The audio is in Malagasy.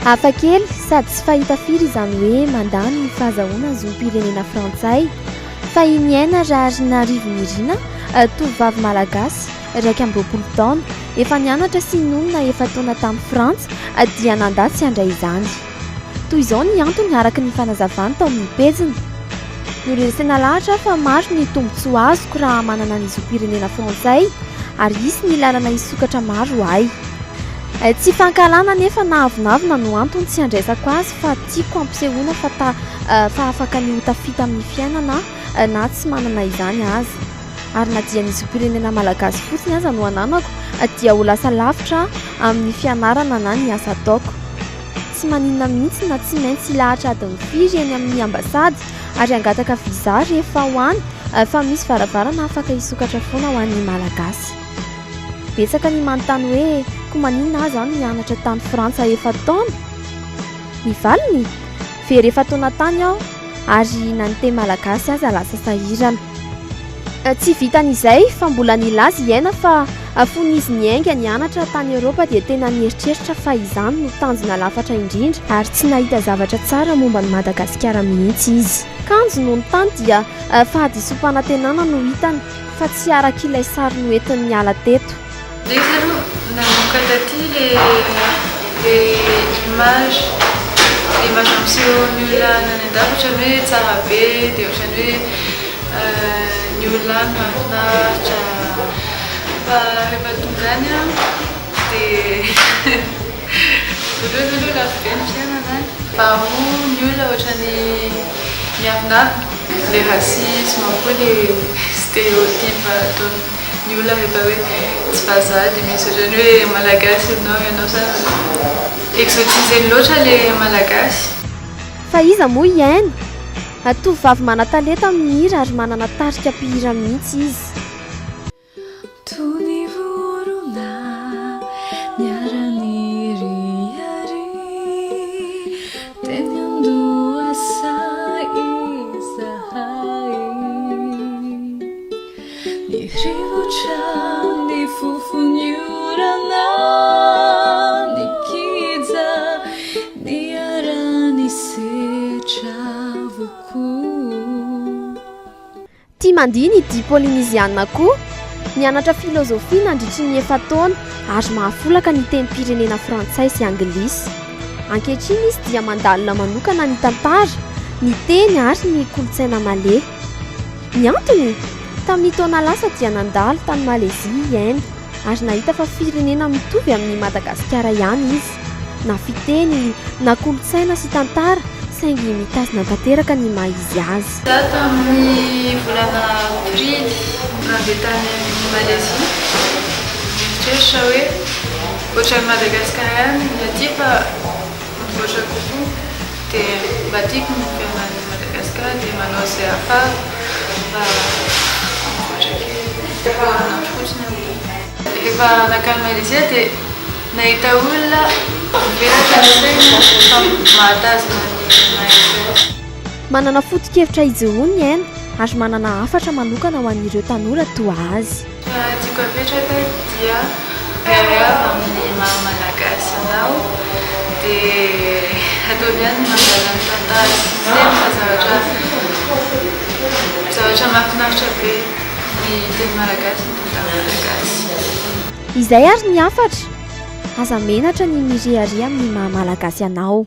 Hafakely sady tsy fahita firy izany hoe mandà ny fahazahoana zom-pirenena frantsay. Fa i Niaina Raharinarivonirina, tovovavy malagasy, 21 taona, efa nianatra sy nonina efa-taona tany Frantsa, dia nandà tsy handray izany. Toy izao ny antony araka ny fanazavany tao amin'ny pejiny. Noresena lahatra aho fa maro ny tombontsoa azoko raha manana ny zom-pirenena frantsay ary hisy ny lalana hisokatra maro ho ahy. Tsy fankahalana anefa na avonavona no antony tsy handraisako azy fa tiako hampisehoana fa ta fa afaka ny ho tafita amin'ny fiainana aho na tsy manana izany aza. Ary na dia ny zom-pirenena malagasy fotsiny aza no ananako dia ho lasa lavitra amin'ny fianarana na ny asa ataoko. Tsy maninona mihitsy na tsy maintsy hilahatra adiny firy eny amin'ny ambasady ary hangataka visa rehefa ho any fa misy varavarana afaka hisokatra foana ho an'ny Malagasy. Betsaka ny manontany hoe koa maninona aho izany nianatra tany Frantsa efa-taona? Ny valiny? Very efa-taona tany aho ary na ny teny malagasy aza lasa sahirana. Tsy vitan'izay fa mbola nilaza i Aina fa fony izy niainga nianatra tany Eoropa dia tena nieritreritra fa izany no tanjona lafatra indrindra ary tsy nahita zavatra tsara momba an'i Madagasikara mihitsy izy. Kanjo nony tany dia fahadisoam-panantenana no hitany fa tsy araka ilay sary noentiny niala teto. Ilay izy aloha nanomboka taty le le image le image ampisehoan'ny olona any an-dafy ohatran'ny hoe tsara be dia ohatran'ny hoe ny olona any mahafinaritra fa rehefa tonga any an dia voalohany aloha lafo be ny fiainana any faharoa ny olona ohatran'ny miavonavona le racisme koa le stéréotype ataon'ny olona rehefa hoe tsy vazaha dia misy ohatran'ny hoe malagasy ianao ianao zany exotiseny loatra le malagasy. Fa iza moa i Aina? Tovovavy manan-talenta amin'ny hira ary manana tarika mpihira mihitsy izy. Toy ny vorona niara-niriaria teny an-dohasaha izahay. Ny rivotra nifofon'ny orana nikija niara-nisetra avokoa. Tia mandihy ny dihy polineziana koa. Nianatra filozofia nandritry ny efa-taona ary mahafolaka ny tenim-pirenena frantsay sy anglisy. Ankehitriny izy dia mandalina manokana ny tantara, ny teny ary ny kolontsaina maley. Ny antony? Tamin'ny taona lasa dia nandalo tany Malezia i Aina ary nahita fa firenena mitovy amin'i Madagasikara ihany izy, na fiteny, na kolontsaina sy tantara, saingy mitazona tanteraka ny maha izy azy. Za tamin'ny volana aprily nandeha tany Malezia, nieritreritra hoe ohatran'i Madagasikara ihany ny aty fa mivoatra kokoa dia mba tiako ny miverina any Madagasikara dia manao izay ahafahako mba hampivoatra kely. Efa herinandro fotsiny aho tany. Rehefa nankany Malezia dia nahita olona mivelatra ny saina fa mahatazona ny maha izy azy. Manana foto-kevitra ijoroany i Aina ary manana hafatra manokana ho an'ireo tanora toa azy. Raha tiako apetraka dia miarahaba amin'ny maha Malagasy anao dia ataovy ihany ny mandala ny tantara sy ny teny fa zavatra zavatra mahafinaritra be ny teny Malagasy ny tantara Malagasy. Izay ary ny hafatra! Aza menatra ny mirehareha amin'ny maha Malagasy anao.